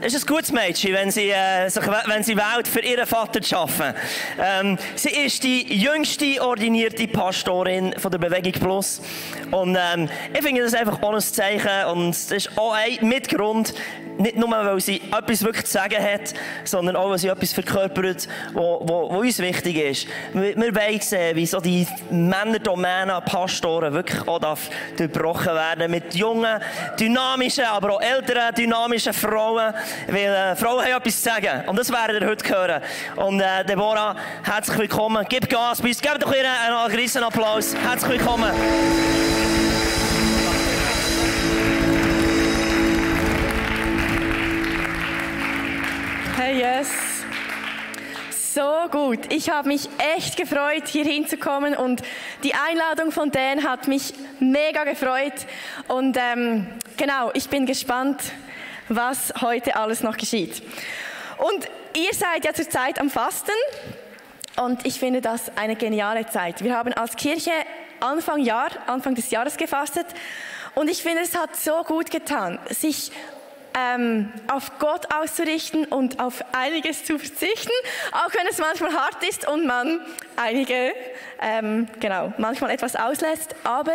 Es ist ein gutes Mädchen, wenn sie wählt, für ihren Vater zu arbeiten. Sie ist die jüngste ordinierte Pastorin von der Bewegung Plus. Und ich finde das einfach auch ein Zeichen. Und das ist auch ein Mitgrund, nicht nur, weil sie etwas wirklich zu sagen hat, sondern auch, weil sie etwas verkörpert, was uns wichtig ist. Wir wollen sehen, wie so die Männerdomäne Pastoren wirklich auch durchbrochen werden mit jungen, dynamischen, aber auch älteren, dynamischen Frauen. Weil Frauen haben etwas zu sagen. Und das werden wir heute hören. Und Deborah, herzlich willkommen. Gib Gas bei uns. Gebt doch ihr einen riesen Applaus. Herzlich willkommen. Hey, yes. So gut. Ich habe mich echt gefreut, hier hinzukommen und die Einladung von Dan hat mich mega gefreut. Und genau, ich bin gespannt, was heute alles noch geschieht. Und ihr seid ja zurzeit am Fasten und ich finde das eine geniale Zeit. Wir haben als Kirche Anfang des Jahres gefastet und ich finde, es hat so gut getan, sich auf Gott auszurichten und auf einiges zu verzichten, auch wenn es manchmal hart ist und man manchmal etwas auslässt, aber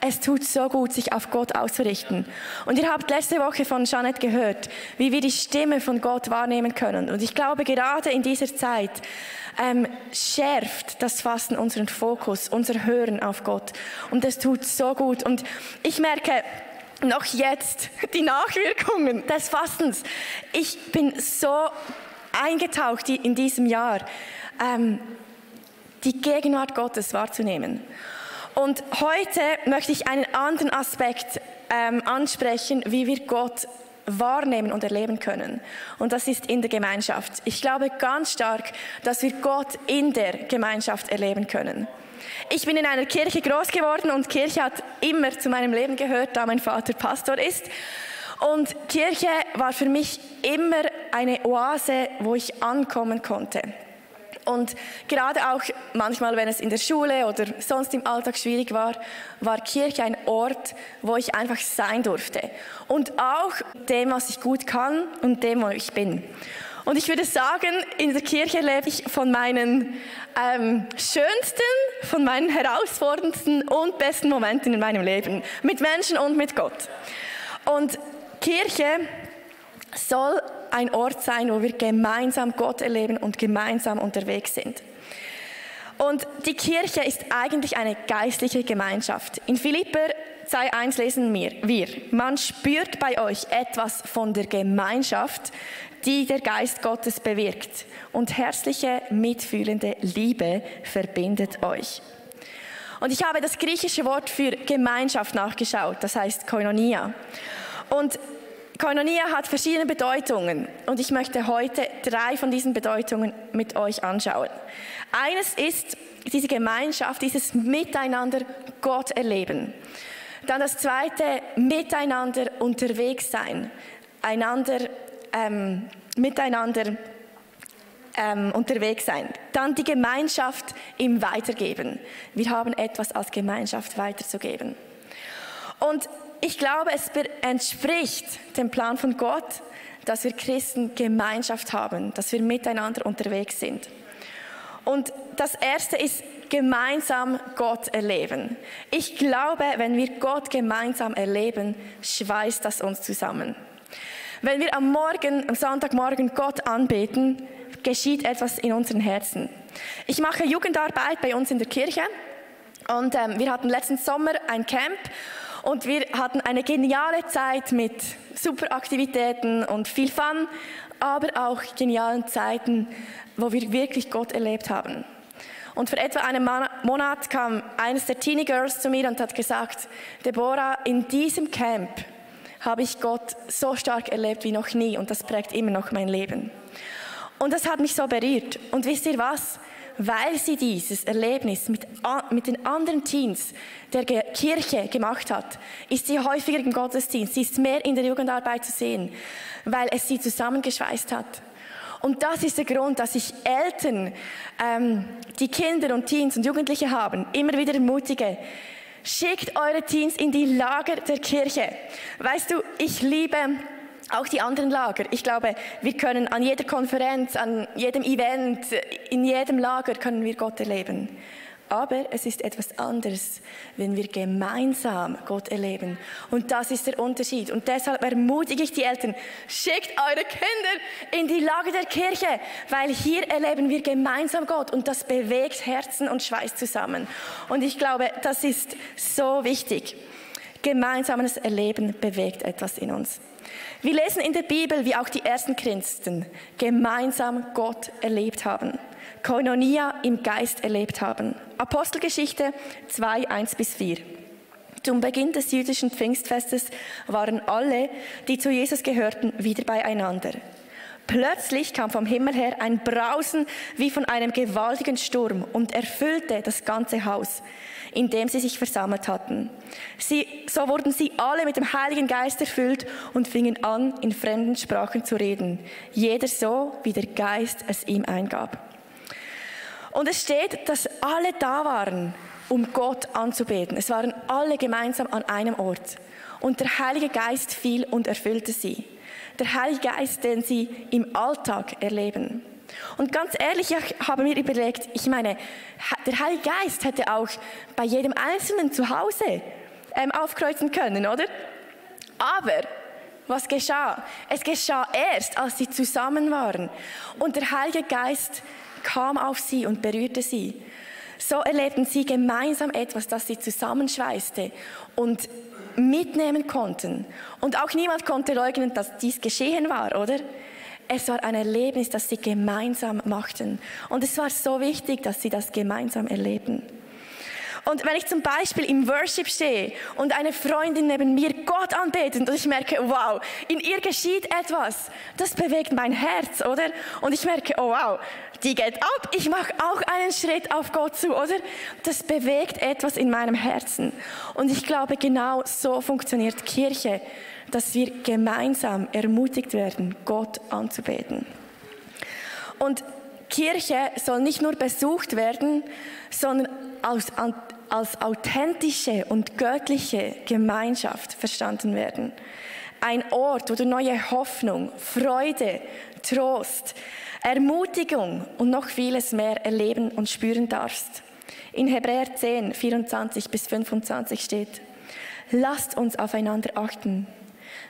es tut so gut, sich auf Gott auszurichten. Und ihr habt letzte Woche von Jeanette gehört, wie wir die Stimme von Gott wahrnehmen können. Und ich glaube, gerade in dieser Zeit schärft das Fasten unseren Fokus, unser Hören auf Gott. Und es tut so gut. Und ich merke, noch jetzt die Nachwirkungen des Fastens. Ich bin so eingetaucht in diesem Jahr, die Gegenwart Gottes wahrzunehmen. Und heute möchte ich einen anderen Aspekt ansprechen, wie wir Gott wahrnehmen und erleben können. Und das ist in der Gemeinschaft. Ich glaube ganz stark, dass wir Gott in der Gemeinschaft erleben können. Ich bin in einer Kirche groß geworden und Kirche hat immer zu meinem Leben gehört, da mein Vater Pastor ist. Und Kirche war für mich immer eine Oase, wo ich ankommen konnte. Und gerade auch manchmal, wenn es in der Schule oder sonst im Alltag schwierig war, war Kirche ein Ort, wo ich einfach sein durfte. Und auch dem, was ich gut kann und dem, wo ich bin. Und ich würde sagen, in der Kirche lebe ich von meinen schönsten, von meinen herausforderndsten und besten Momenten in meinem Leben. Mit Menschen und mit Gott. Und Kirche soll ein Ort sein, wo wir gemeinsam Gott erleben und gemeinsam unterwegs sind. Und die Kirche ist eigentlich eine geistliche Gemeinschaft. In Philipper 2,1 lesen wir, man spürt bei euch etwas von der Gemeinschaft, die der Geist Gottes bewirkt. Und herzliche, mitfühlende Liebe verbindet euch. Und ich habe das griechische Wort für Gemeinschaft nachgeschaut, das heißt Koinonia. Und Koinonia hat verschiedene Bedeutungen und ich möchte heute 3 von diesen Bedeutungen mit euch anschauen. Eines ist diese Gemeinschaft, dieses Miteinander Gott erleben. Dann das zweite, miteinander unterwegs sein, miteinander unterwegs sein. Dann die Gemeinschaft im Weitergeben. Wir haben etwas als Gemeinschaft weiterzugeben. Und ich glaube, es entspricht dem Plan von Gott, dass wir Christen Gemeinschaft haben, dass wir miteinander unterwegs sind. Und das Erste ist gemeinsam Gott erleben. Ich glaube, wenn wir Gott gemeinsam erleben, schweißt das uns zusammen. Wenn wir am Sonntagmorgen Gott anbeten, geschieht etwas in unseren Herzen. Ich mache Jugendarbeit bei uns in der Kirche und wir hatten letzten Sommer ein Camp. Und wir hatten eine geniale Zeit mit super Aktivitäten und viel Fun, aber auch genialen Zeiten, wo wir wirklich Gott erlebt haben. Und vor etwa einem Monat kam eines der Teenie Girls zu mir und hat gesagt, Deborah, in diesem Camp habe ich Gott so stark erlebt wie noch nie und das prägt immer noch mein Leben. Und das hat mich so berührt. Und wisst ihr was? Weil sie dieses Erlebnis mit den anderen Teens der Kirche gemacht hat, ist sie häufiger im Gottesdienst, sie ist mehr in der Jugendarbeit zu sehen, weil es sie zusammengeschweißt hat. Und das ist der Grund, dass ich Eltern, die Kinder und Teens und Jugendliche haben, immer wieder ermutige, schickt eure Teens in die Lager der Kirche. Weißt du, ich liebe Auch die anderen Lager. Ich glaube, wir können an jeder Konferenz, an jedem Event, in jedem Lager können wir Gott erleben. Aber es ist etwas anderes, wenn wir gemeinsam Gott erleben. Und das ist der Unterschied. Und deshalb ermutige ich die Eltern, schickt eure Kinder in die Lager der Kirche, weil hier erleben wir gemeinsam Gott und das bewegt Herzen und Schweiß zusammen. Und ich glaube, das ist so wichtig. Gemeinsames Erleben bewegt etwas in uns. Wir lesen in der Bibel, wie auch die ersten Christen gemeinsam Gott erlebt haben. Koinonia im Geist erlebt haben. Apostelgeschichte 2, 1-4. Zum Beginn des jüdischen Pfingstfestes waren alle, die zu Jesus gehörten, wieder beieinander. Plötzlich kam vom Himmel her ein Brausen wie von einem gewaltigen Sturm und erfüllte das ganze Haus, in dem sie sich versammelt hatten. So wurden sie alle mit dem Heiligen Geist erfüllt und fingen an, in fremden Sprachen zu reden. Jeder so, wie der Geist es ihm eingab. Und es steht, dass alle da waren, um Gott anzubeten. Es waren alle gemeinsam an einem Ort. Und der Heilige Geist fiel und erfüllte sie. Der Heilige Geist, den sie im Alltag erleben. Und ganz ehrlich, ich habe mir überlegt, ich meine, der Heilige Geist hätte auch bei jedem Einzelnen zu Hause aufkreuzen können, oder? Aber was geschah? Es geschah erst, als sie zusammen waren. Und der Heilige Geist kam auf sie und berührte sie. So erlebten sie gemeinsam etwas, das sie zusammenschweißte und mitnehmen konnten. Und auch niemand konnte leugnen, dass dies geschehen war, oder? Es war ein Erlebnis, das sie gemeinsam machten. Und es war so wichtig, dass sie das gemeinsam erleben. Und wenn ich zum Beispiel im Worship stehe und eine Freundin neben mir Gott anbetet und ich merke, wow, in ihr geschieht etwas, das bewegt mein Herz, oder? Und ich merke, oh wow, die geht ab, ich mache auch einen Schritt auf Gott zu, oder? Das bewegt etwas in meinem Herzen. Und ich glaube, genau so funktioniert Kirche, dass wir gemeinsam ermutigt werden, Gott anzubeten. Und Kirche soll nicht nur besucht werden, sondern als authentische und göttliche Gemeinschaft verstanden werden. Ein Ort, wo du neue Hoffnung, Freude, Trost, Ermutigung und noch vieles mehr erleben und spüren darfst. In Hebräer 10, 24-25 steht: Lasst uns aufeinander achten.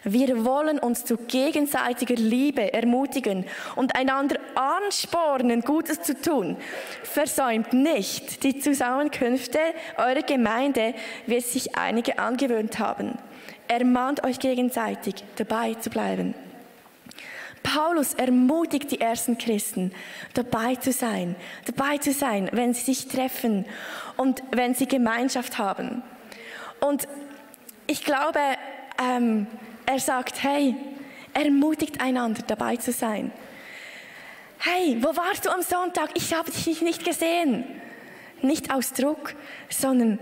Wir wollen uns zu gegenseitiger Liebe ermutigen und einander anspornen, Gutes zu tun. Versäumt nicht die Zusammenkünfte eurer Gemeinde, wie es sich einige angewöhnt haben. Ermahnt euch gegenseitig, dabei zu bleiben. Paulus ermutigt die ersten Christen, dabei zu sein, wenn sie sich treffen und wenn sie Gemeinschaft haben. Und ich glaube, er sagt, hey, ermutigt einander, dabei zu sein. Hey, wo warst du am Sonntag? Ich habe dich nicht gesehen. Nicht aus Druck, sondern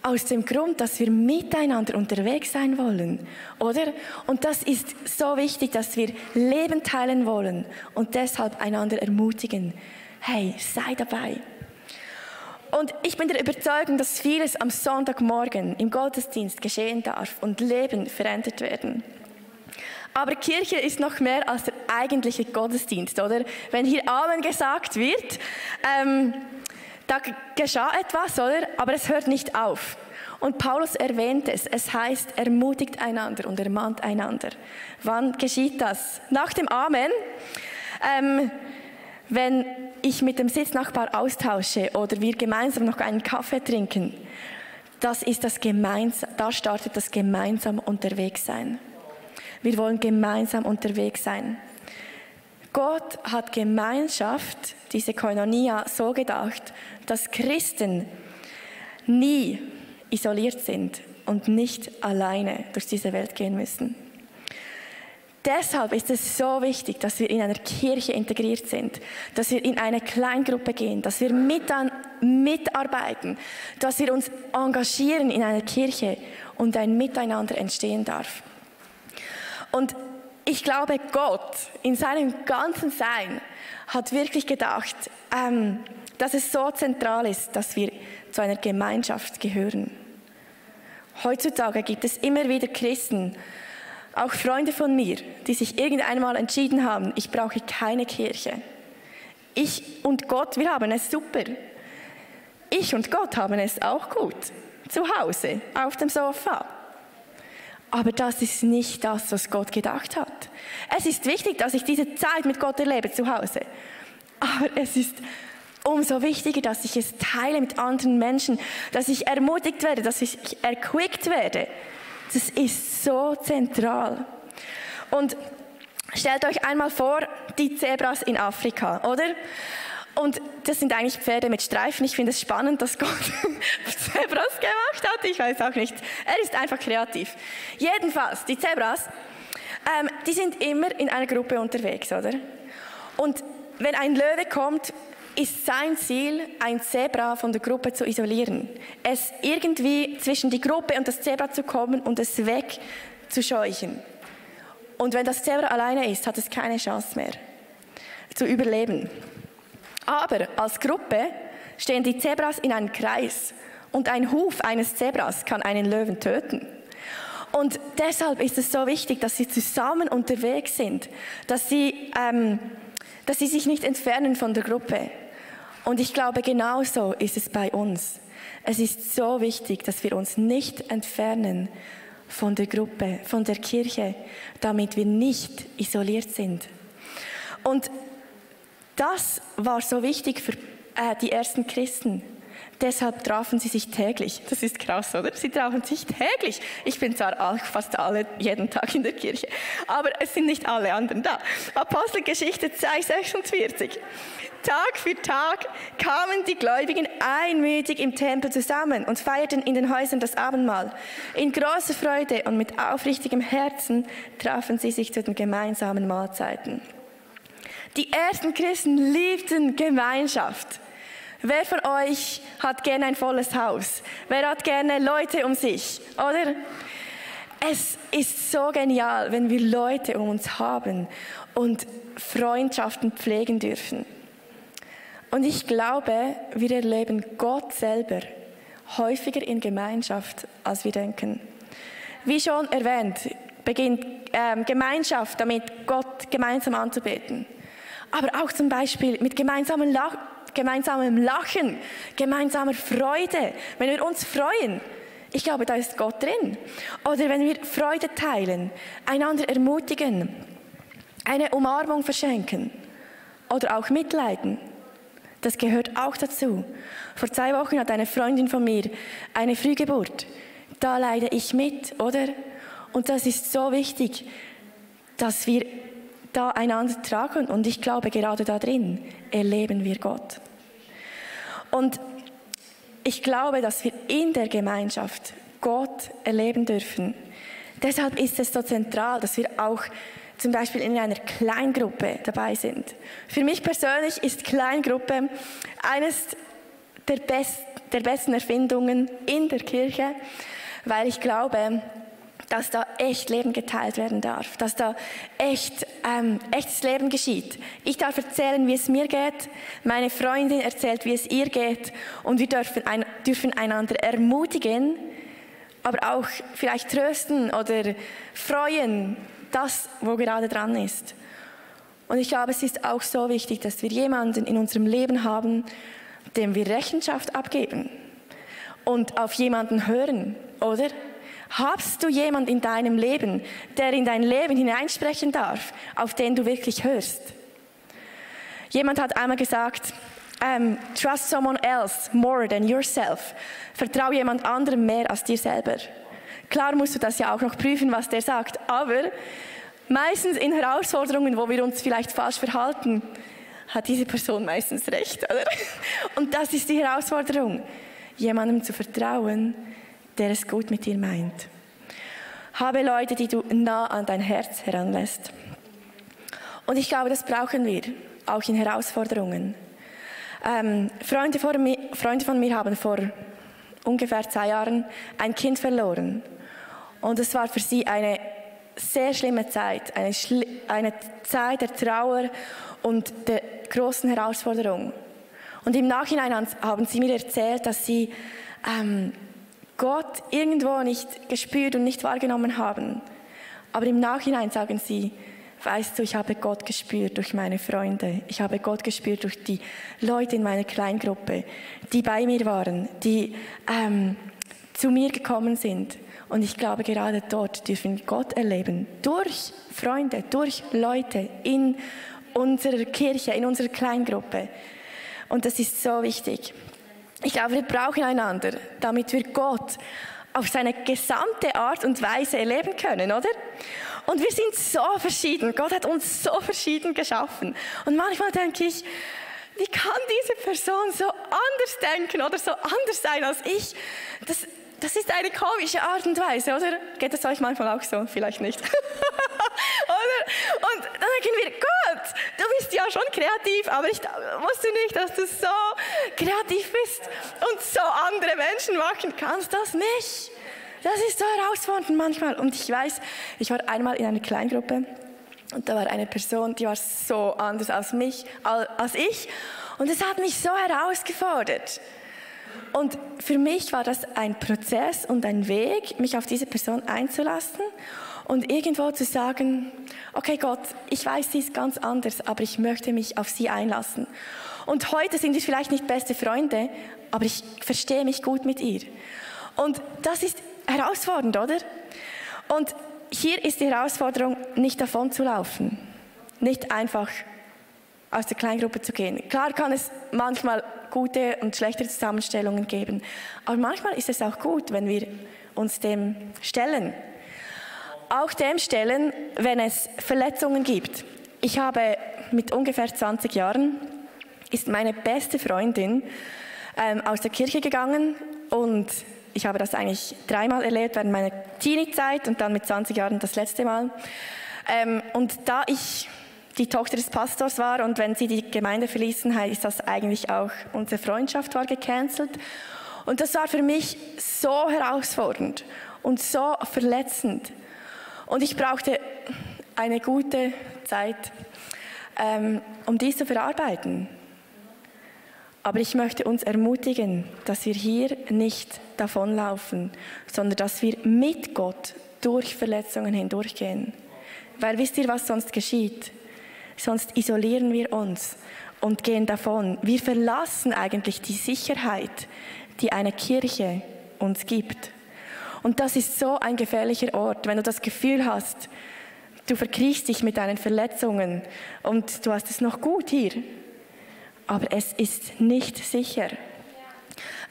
aus dem Grund, dass wir miteinander unterwegs sein wollen, oder? Und das ist so wichtig, dass wir Leben teilen wollen und deshalb einander ermutigen. Hey, sei dabei. Und ich bin der Überzeugung, dass vieles am Sonntagmorgen im Gottesdienst geschehen darf und Leben verändert werden. Aber Kirche ist noch mehr als der eigentliche Gottesdienst, oder? Wenn hier Amen gesagt wird, da geschah etwas, oder? Aber es hört nicht auf. Und Paulus erwähnt es. Es heißt, ermutigt einander und ermahnt einander. Wann geschieht das? Nach dem Amen. Wenn ich mit dem Sitznachbar austausche oder wir gemeinsam noch einen Kaffee trinken, da startet das gemeinsam unterwegs sein. Wir wollen gemeinsam unterwegs sein. Gott hat Gemeinschaft, diese Koinonia, so gedacht, dass Christen nie isoliert sind und nicht alleine durch diese Welt gehen müssen. Deshalb ist es so wichtig, dass wir in einer Kirche integriert sind, dass wir in eine Kleingruppe gehen, dass wir mitarbeiten, dass wir uns engagieren in einer Kirche und ein Miteinander entstehen darf. Und ich glaube, Gott in seinem ganzen Sein hat wirklich gedacht, dass es so zentral ist, dass wir zu einer Gemeinschaft gehören. Heutzutage gibt es immer wieder Christen, Auch Freunde von mir, die sich irgendwann mal entschieden haben, ich brauche keine Kirche. Ich und Gott, wir haben es super. Ich und Gott haben es auch gut. Zu Hause, auf dem Sofa. Aber das ist nicht das, was Gott gedacht hat. Es ist wichtig, dass ich diese Zeit mit Gott erlebe zu Hause. Aber es ist umso wichtiger, dass ich es teile mit anderen Menschen, dass ich ermutigt werde, dass ich erquickt werde. Das ist so zentral. Und stellt euch einmal vor, die Zebras in Afrika, oder? Und das sind eigentlich Pferde mit Streifen. Ich finde es spannend, dass Gott Zebras gemacht hat. Ich weiß auch nicht. Er ist einfach kreativ. Jedenfalls, die Zebras, die sind immer in einer Gruppe unterwegs, oder? Und wenn ein Löwe kommt, ist sein Ziel, ein Zebra von der Gruppe zu isolieren. Es irgendwie zwischen die Gruppe und das Zebra zu kommen und es wegzuscheuchen. Und wenn das Zebra alleine ist, hat es keine Chance mehr zu überleben. Aber als Gruppe stehen die Zebras in einem Kreis und ein Huf eines Zebras kann einen Löwen töten. Und deshalb ist es so wichtig, dass sie zusammen unterwegs sind, dass sie sich nicht entfernen von der Gruppe. Und ich glaube, genauso ist es bei uns. Es ist so wichtig, dass wir uns nicht entfernen von der Gruppe, von der Kirche, damit wir nicht isoliert sind. Und das war so wichtig für die ersten Christen. Deshalb trafen sie sich täglich. Das ist krass, oder? Sie trafen sich täglich. Ich bin zwar fast jeden Tag in der Kirche, aber es sind nicht alle anderen da. Apostelgeschichte 2,46. Tag für Tag kamen die Gläubigen einmütig im Tempel zusammen und feierten in den Häusern das Abendmahl. In großer Freude und mit aufrichtigem Herzen trafen sie sich zu den gemeinsamen Mahlzeiten. Die ersten Christen liebten Gemeinschaft. Wer von euch hat gerne ein volles Haus? Wer hat gerne Leute um sich, oder? Es ist so genial, wenn wir Leute um uns haben und Freundschaften pflegen dürfen. Und ich glaube, wir erleben Gott selber häufiger in Gemeinschaft, als wir denken. Wie schon erwähnt, beginnt Gemeinschaft damit, Gott gemeinsam anzubeten. Aber auch zum Beispiel mit gemeinsamem Lachen, gemeinsamer Freude, wenn wir uns freuen. Ich glaube, da ist Gott drin. Oder wenn wir Freude teilen, einander ermutigen, eine Umarmung verschenken oder auch mitleiden. Das gehört auch dazu. Vor 2 Wochen hat eine Freundin von mir eine Frühgeburt. Da leide ich mit, oder? Und das ist so wichtig, dass wir da einander tragen. Und ich glaube, gerade da drin erleben wir Gott. Und ich glaube, dass wir in der Gemeinschaft Gott erleben dürfen. Deshalb ist es so zentral, dass wir auch zum Beispiel in einer Kleingruppe dabei sind. Für mich persönlich ist Kleingruppe eines der besten Erfindungen in der Kirche, weil ich glaube, dass da echt Leben geteilt werden darf, dass da echtes Leben geschieht. Ich darf erzählen, wie es mir geht, meine Freundin erzählt, wie es ihr geht und wir dürfen einander ermutigen, aber auch vielleicht trösten oder freuen, das, wo gerade dran ist. Und ich glaube, es ist auch so wichtig, dass wir jemanden in unserem Leben haben, dem wir Rechenschaft abgeben und auf jemanden hören, oder? Hast du jemanden in deinem Leben, der in dein Leben hineinsprechen darf, auf den du wirklich hörst? Jemand hat einmal gesagt, trust someone else more than yourself. Vertrau jemand anderem mehr als dir selber. Klar musst du das ja auch noch prüfen, was der sagt, aber meistens in Herausforderungen, wo wir uns vielleicht falsch verhalten, hat diese Person meistens recht, oder? Und das ist die Herausforderung, jemandem zu vertrauen, der es gut mit dir meint. Habe Leute, die du nah an dein Herz heranlässt. Und ich glaube, das brauchen wir, auch in Herausforderungen. Freunde von mir haben vor ungefähr 2 Jahren ein Kind verloren. Und es war für sie eine sehr schlimme Zeit, eine Zeit der Trauer und der großen Herausforderung. Und im Nachhinein haben sie mir erzählt, dass sie Gott irgendwo nicht gespürt und nicht wahrgenommen haben. Aber im Nachhinein sagen sie, weißt du, ich habe Gott gespürt durch meine Freunde. Ich habe Gott gespürt durch die Leute in meiner Kleingruppe, die bei mir waren, die zu mir gekommen sind. Und ich glaube, gerade dort dürfen wir Gott erleben. Durch Freunde, durch Leute in unserer Kirche, in unserer Kleingruppe. Und das ist so wichtig. Ich glaube, wir brauchen einander, damit wir Gott auf seine gesamte Art und Weise erleben können, oder? Und wir sind so verschieden. Gott hat uns so verschieden geschaffen. Und manchmal denke ich, wie kann diese Person so anders denken oder so anders sein als ich? Das ist eine komische Art und Weise, oder? Geht es euch manchmal auch so? Vielleicht nicht. Oder? Und dann denken wir, Gott, du bist ja schon kreativ, aber ich wusste nicht, dass du so kreativ bist und so andere Menschen machen kannst als mich. Das ist so herausfordernd manchmal. Und ich weiß, ich war einmal in einer Kleingruppe und da war eine Person, die war so anders als ich. Und es hat mich so herausgefordert. Und für mich war das ein Prozess und ein Weg, mich auf diese Person einzulassen und irgendwo zu sagen, okay Gott, ich weiß, sie ist ganz anders, aber ich möchte mich auf sie einlassen. Und heute sind wir vielleicht nicht beste Freunde, aber ich verstehe mich gut mit ihr. Und das ist herausfordernd, oder? Und hier ist die Herausforderung, nicht davon zu laufen, nicht einfach aus der Kleingruppe zu gehen. Klar kann es manchmal gute und schlechte Zusammenstellungen geben, aber manchmal ist es auch gut, wenn wir uns dem stellen. Auch dem stellen, wenn es Verletzungen gibt. Ich habe mit ungefähr 20 Jahren, ist meine beste Freundin aus der Kirche gegangen und ich habe das eigentlich 3-mal erlebt während meiner Teenie-Zeit und dann mit 20 Jahren das letzte Mal. Und da ich die Tochter des Pastors war und wenn sie die Gemeinde verließen, ist das eigentlich auch, unsere Freundschaft war gecancelt. Und das war für mich so herausfordernd und so verletzend. Und ich brauchte eine gute Zeit, um dies zu verarbeiten. Aber ich möchte uns ermutigen, dass wir hier nicht davonlaufen, sondern dass wir mit Gott durch Verletzungen hindurchgehen. Weil wisst ihr, was sonst geschieht? Sonst isolieren wir uns und gehen davon. Wir verlassen eigentlich die Sicherheit, die eine Kirche uns gibt. Und das ist so ein gefährlicher Ort, wenn du das Gefühl hast, du verkriechst dich mit deinen Verletzungen und du hast es noch gut hier. Aber es ist nicht sicher.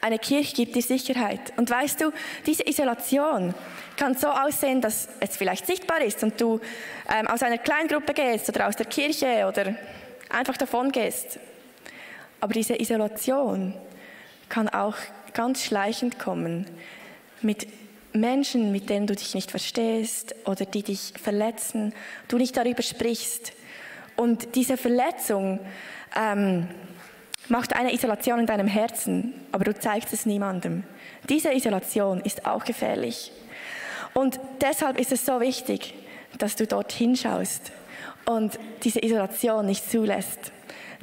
Eine Kirche gibt dir Sicherheit. Und weißt du, diese Isolation kann so aussehen, dass es vielleicht sichtbar ist und du aus einer Kleingruppe gehst oder aus der Kirche oder einfach davon gehst. Aber diese Isolation kann auch ganz schleichend kommen mit Menschen, mit denen du dich nicht verstehst oder die dich verletzen, du nicht darüber sprichst. Und diese Verletzung macht eine Isolation in deinem Herzen, aber du zeigst es niemandem. Diese Isolation ist auch gefährlich. Und deshalb ist es so wichtig, dass du dort hinschaust und diese Isolation nicht zulässt.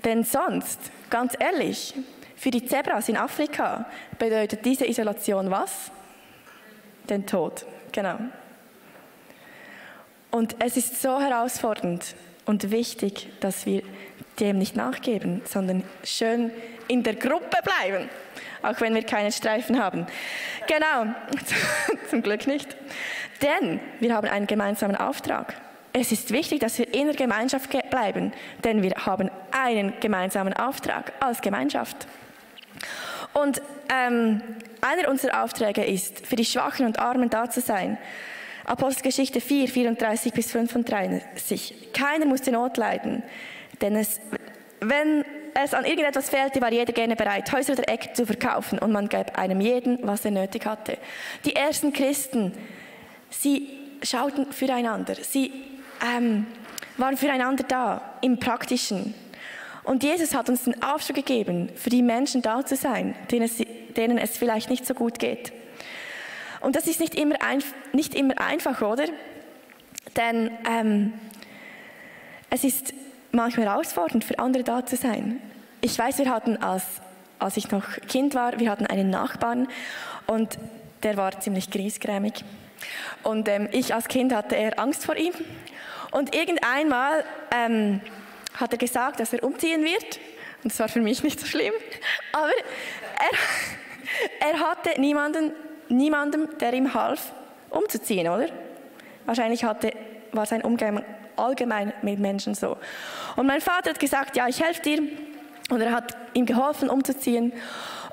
Denn sonst, ganz ehrlich, für die Zebras in Afrika bedeutet diese Isolation was? Den Tod, genau. Und es ist so herausfordernd und wichtig, dass wir dem nicht nachgeben, sondern schön in der Gruppe bleiben, auch wenn wir keine Streifen haben. Genau, zum Glück nicht. Denn wir haben einen gemeinsamen Auftrag. Es ist wichtig, dass wir in der Gemeinschaft bleiben, denn wir haben einen gemeinsamen Auftrag als Gemeinschaft. Und einer unserer Aufträge ist, für die Schwachen und Armen da zu sein. Apostelgeschichte 4, 34 bis 35. Keiner musste Not leiden, denn wenn es an irgendetwas fehlte, war jeder gerne bereit, Häuser oder Äcker zu verkaufen und man gab einem jeden, was er nötig hatte. Die ersten Christen, sie schauten füreinander, sie waren füreinander da, im Praktischen. Und Jesus hat uns den Auftrag gegeben, für die Menschen da zu sein, denen es vielleicht nicht so gut geht. Und das ist nicht immer einfach, oder? Denn es ist manchmal herausfordernd, für andere da zu sein. Ich weiß, wir hatten, als ich noch Kind war, wir hatten einen Nachbarn und der war ziemlich griesgrämig. Und ich als Kind hatte eher Angst vor ihm. Und irgendeinmal hat er gesagt, dass er umziehen wird. Und das war für mich nicht so schlimm. Aber er hatte niemanden, der ihm half, umzuziehen, oder? Wahrscheinlich war sein Umgang allgemein mit Menschen so. Und mein Vater hat gesagt, ja, ich helfe dir. Und er hat ihm geholfen, umzuziehen.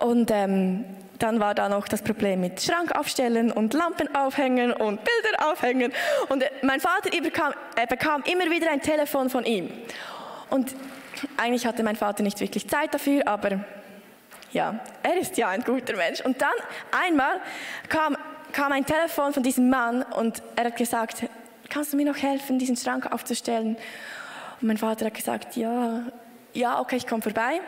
Und dann war da noch das Problem mit Schrank aufstellen und Lampen aufhängen und Bilder aufhängen. Und mein Vater bekam immer wieder ein Telefon von ihm. Und eigentlich hatte mein Vater nicht wirklich Zeit dafür, aber ja, er ist ja ein guter Mensch. Und dann einmal kam ein Telefon von diesem Mann und er hat gesagt, kannst du mir noch helfen, diesen Schrank aufzustellen? Und mein Vater hat gesagt, ja, okay, ich komme vorbei.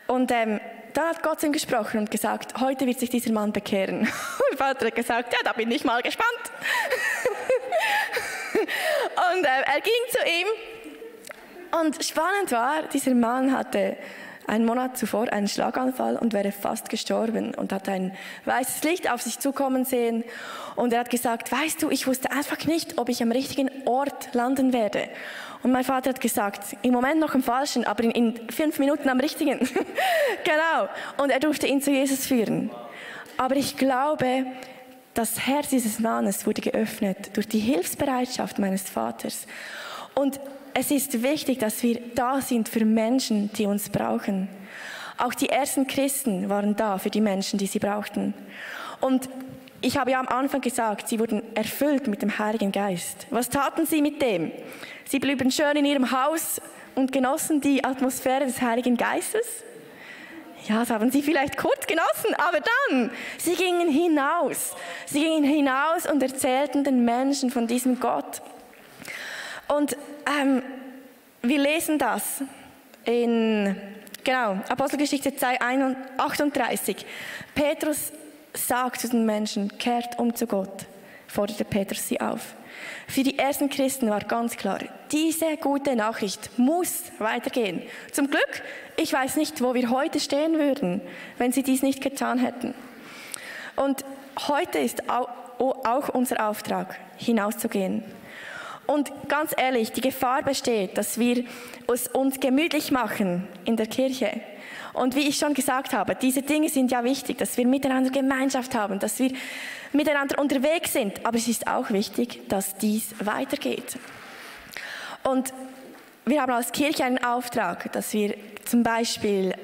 Und dann hat Gott zu ihm gesprochen und gesagt, heute wird sich dieser Mann bekehren. Und mein Vater hat gesagt, ja, da bin ich mal gespannt. Und er ging zu ihm. Und spannend war, dieser Mann hatte einen Monat zuvor einen Schlaganfall und wäre fast gestorben und hat ein weißes Licht auf sich zukommen sehen. Und er hat gesagt, weißt du, ich wusste einfach nicht, ob ich am richtigen Ort landen werde. Und mein Vater hat gesagt, im Moment noch am falschen, aber in 5 Minuten am richtigen. Genau. Und er durfte ihn zu Jesus führen. Aber ich glaube, das Herz dieses Mannes wurde geöffnet durch die Hilfsbereitschaft meines Vaters. Und es ist wichtig, dass wir da sind für Menschen, die uns brauchen. Auch die ersten Christen waren da für die Menschen, die sie brauchten. Und ich habe ja am Anfang gesagt, sie wurden erfüllt mit dem Heiligen Geist. Was taten sie mit dem? Sie blieben schön in ihrem Haus und genossen die Atmosphäre des Heiligen Geistes. Ja, das haben sie vielleicht kurz genossen, aber dann, sie gingen hinaus. Sie gingen hinaus und erzählten den Menschen von diesem Gott. Und wir lesen das in Apostelgeschichte 2,38. Petrus sagt zu den Menschen, kehrt um zu Gott, forderte Petrus sie auf. Für die ersten Christen war ganz klar, diese gute Nachricht muss weitergehen. Zum Glück, ich weiß nicht, wo wir heute stehen würden, wenn sie dies nicht getan hätten. Und heute ist auch unser Auftrag, hinauszugehen. Und ganz ehrlich, die Gefahr besteht, dass wir es uns gemütlich machen in der Kirche. Und wie ich schon gesagt habe, diese Dinge sind ja wichtig, dass wir miteinander Gemeinschaft haben, dass wir miteinander unterwegs sind. Aber es ist auch wichtig, dass dies weitergeht. Und wir haben als Kirche einen Auftrag, dass wir zum Beispiel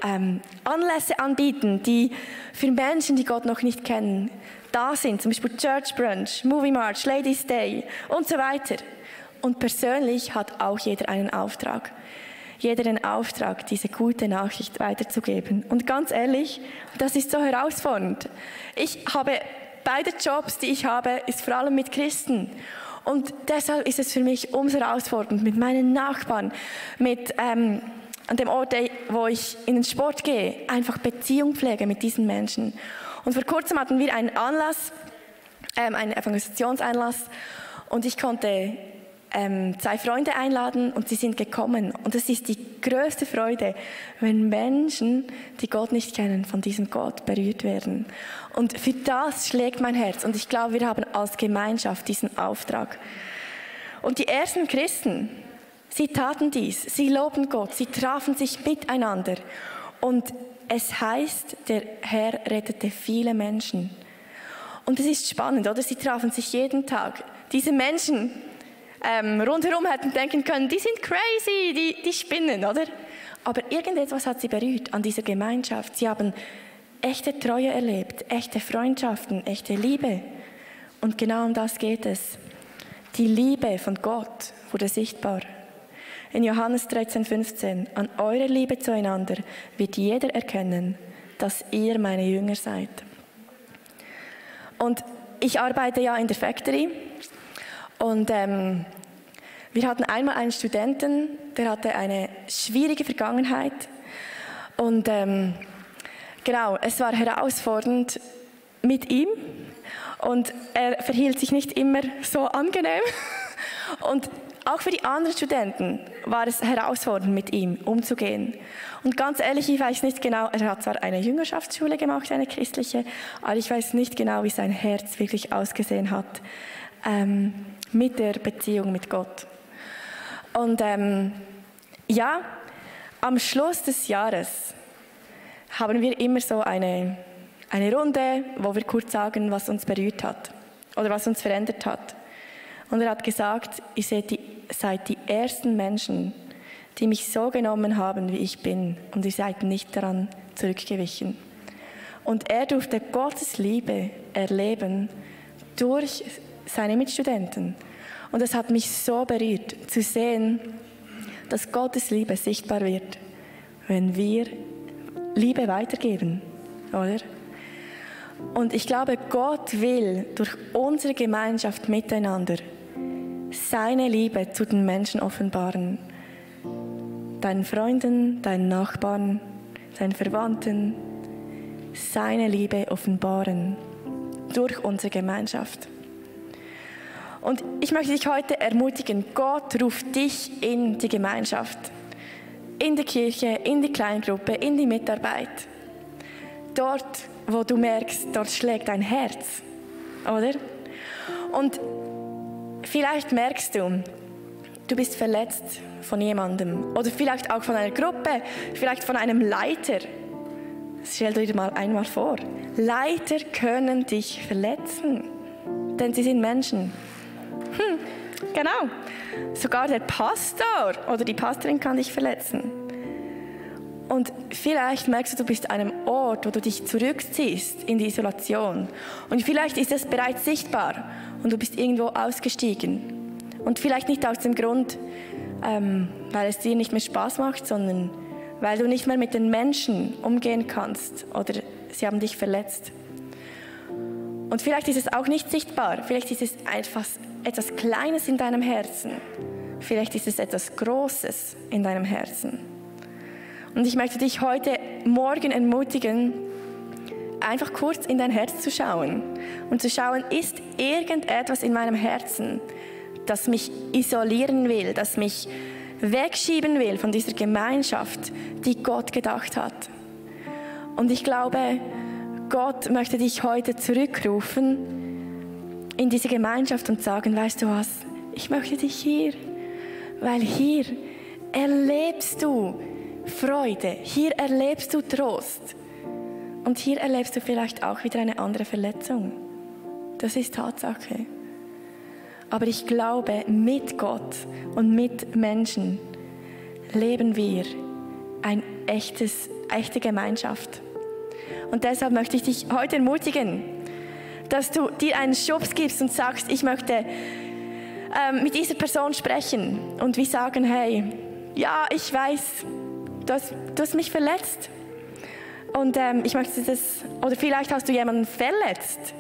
Anlässe anbieten, die für Menschen, die Gott noch nicht kennen, da sind. Zum Beispiel Church Brunch, Movie March, Ladies Day und so weiter. Und persönlich hat auch jeder einen Auftrag. Jeder den Auftrag, diese gute Nachricht weiterzugeben. Und ganz ehrlich, das ist so herausfordernd. Beide Jobs, die ich habe, ist vor allem mit Christen. Und deshalb ist es für mich umso herausfordernd, mit meinen Nachbarn, an dem Ort, wo ich in den Sport gehe, einfach Beziehung pflege mit diesen Menschen. Und vor kurzem hatten wir einen Anlass, einen Evangelisationseinlass, und ich konnte 2 Freunde einladen und sie sind gekommen. Und es ist die größte Freude, wenn Menschen, die Gott nicht kennen, von diesem Gott berührt werden. Und für das schlägt mein Herz. Und ich glaube, wir haben als Gemeinschaft diesen Auftrag. Und die ersten Christen, sie taten dies. Sie lobten Gott. Sie trafen sich miteinander. Und es heißt, der Herr rettete viele Menschen. Und es ist spannend, oder? Sie trafen sich jeden Tag. Diese Menschen rundherum hätten denken können, die sind crazy, die spinnen, oder? Aber irgendetwas hat sie berührt an dieser Gemeinschaft. Sie haben echte Treue erlebt, echte Freundschaften, echte Liebe. Und genau um das geht es. Die Liebe von Gott wurde sichtbar. In Johannes 13,15, an eurer Liebe zueinander wird jeder erkennen, dass ihr meine Jünger seid. Und ich arbeite ja in der Factory. Und wir hatten einmal einen Studenten, der hatte eine schwierige Vergangenheit. Und es war herausfordernd mit ihm. Und er verhielt sich nicht immer so angenehm. auch für die anderen Studenten war es herausfordernd, mit ihm umzugehen. Und ganz ehrlich, ich weiß nicht genau, er hat zwar eine Jüngerschaftsschule gemacht, eine christliche, aber ich weiß nicht genau, wie sein Herz wirklich ausgesehen hat mit der Beziehung mit Gott. Und ja, am Schluss des Jahres haben wir immer so eine Runde, wo wir kurz sagen, was uns berührt hat oder was uns verändert hat. Und er hat gesagt, ihr seid die ersten Menschen, die mich so genommen haben, wie ich bin, und ihr seid nicht daran zurückgewichen. Und er durfte Gottes Liebe erleben durch seine Mitstudenten. Und es hat mich so berührt, zu sehen, dass Gottes Liebe sichtbar wird, wenn wir Liebe weitergeben, oder? Und ich glaube, Gott will durch unsere Gemeinschaft miteinander seine Liebe zu den Menschen offenbaren. Deinen Freunden, deinen Nachbarn, deinen Verwandten, seine Liebe offenbaren durch unsere Gemeinschaft. Und ich möchte dich heute ermutigen, Gott ruft dich in die Gemeinschaft, in die Kirche, in die Kleingruppe, in die Mitarbeit. Dort, wo du merkst, dort schlägt dein Herz, oder? Und vielleicht merkst du, du bist verletzt von jemandem oder vielleicht auch von einer Gruppe, vielleicht von einem Leiter. Stell dir mal einmal vor, Leiter können dich verletzen, denn sie sind Menschen. Genau, sogar der Pastor oder die Pastorin kann dich verletzen. Und vielleicht merkst du, du bist an einem Ort, wo du dich zurückziehst in die Isolation. Und vielleicht ist es bereits sichtbar und du bist irgendwo ausgestiegen. Und vielleicht nicht aus dem Grund, weil es dir nicht mehr Spaß macht, sondern weil du nicht mehr mit den Menschen umgehen kannst oder sie haben dich verletzt. Und vielleicht ist es auch nicht sichtbar, vielleicht ist es etwas Kleines in deinem Herzen, vielleicht ist es etwas Großes in deinem Herzen. Und ich möchte dich heute Morgen ermutigen, einfach kurz in dein Herz zu schauen und zu schauen, ist irgendetwas in meinem Herzen, das mich isolieren will, das mich wegschieben will von dieser Gemeinschaft, die Gott gedacht hat. Und ich glaube, Gott möchte dich heute zurückrufen in diese Gemeinschaft und sagen, weißt du was, ich möchte dich hier, weil hier erlebst du Freude, hier erlebst du Trost und hier erlebst du vielleicht auch wieder eine andere Verletzung. Das ist Tatsache. Aber ich glaube, mit Gott und mit Menschen leben wir eine echte Gemeinschaft. Und deshalb möchte ich dich heute ermutigen, dass du dir einen Schubs gibst und sagst, ich möchte mit dieser Person sprechen und wir sagen, hey, ja, ich weiß, du hast mich verletzt und ich möchte das, oder vielleicht hast du jemanden verletzt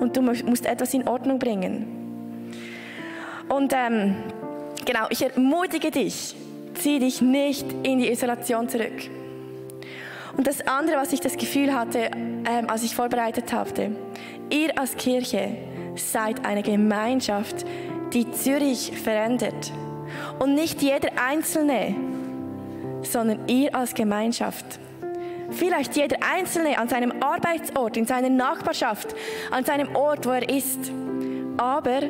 und du musst etwas in Ordnung bringen. Und genau, ich ermutige dich, zieh dich nicht in die Isolation zurück. Und das andere, was ich das Gefühl hatte, als ich vorbereitet habe, ihr als Kirche seid eine Gemeinschaft, die Zürich verändert. Und nicht jeder Einzelne, sondern ihr als Gemeinschaft. Vielleicht jeder Einzelne an seinem Arbeitsort, in seiner Nachbarschaft, an seinem Ort, wo er ist. Aber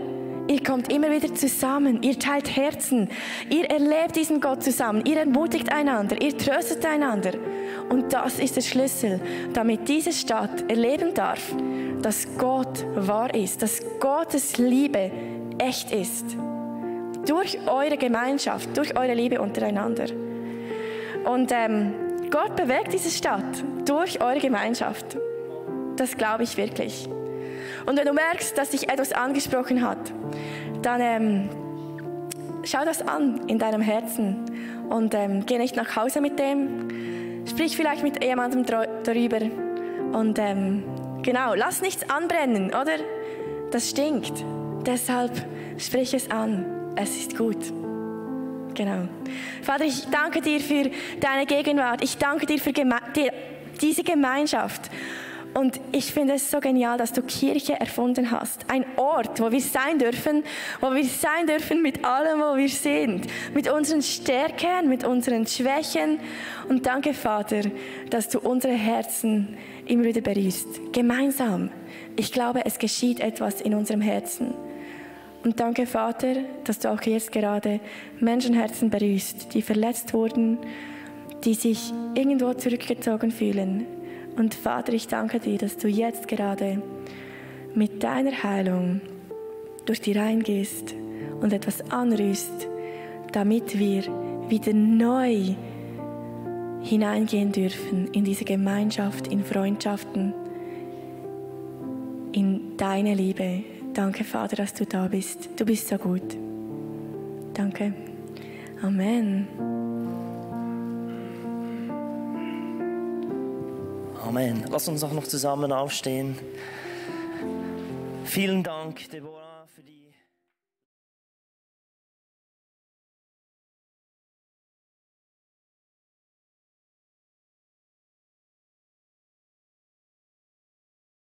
ihr kommt immer wieder zusammen, ihr teilt Herzen, ihr erlebt diesen Gott zusammen, ihr ermutigt einander, ihr tröstet einander. Und das ist der Schlüssel, damit diese Stadt erleben darf, dass Gott wahr ist, dass Gottes Liebe echt ist. Durch eure Gemeinschaft, durch eure Liebe untereinander. Und Gott bewegt diese Stadt durch eure Gemeinschaft. Das glaube ich wirklich. Und wenn du merkst, dass dich etwas angesprochen hat, dann schau das an in deinem Herzen und geh nicht nach Hause mit dem. Sprich vielleicht mit jemandem darüber und genau, lass nichts anbrennen, oder? Das stinkt. Deshalb sprich es an. Es ist gut. Genau. Vater, ich danke dir für deine Gegenwart. Ich danke dir für diese Gemeinschaft. Und ich finde es so genial, dass du Kirche erfunden hast. Ein Ort, wo wir sein dürfen mit allem, wo wir sind. Mit unseren Stärken, mit unseren Schwächen. Und danke, Vater, dass du unsere Herzen immer wieder berührst. Gemeinsam. Ich glaube, es geschieht etwas in unserem Herzen. Und danke, Vater, dass du auch jetzt gerade Menschenherzen berührst, die verletzt wurden, die sich irgendwo zurückgezogen fühlen. Und Vater, ich danke dir, dass du jetzt gerade mit deiner Heilung durch die Reihen gehst und etwas anrührst, damit wir wieder neu hineingehen dürfen in diese Gemeinschaft, in Freundschaften, in deine Liebe. Danke, Vater, dass du da bist. Du bist so gut. Danke. Amen. Amen. Lass uns auch noch zusammen aufstehen. Vielen Dank, Deborah.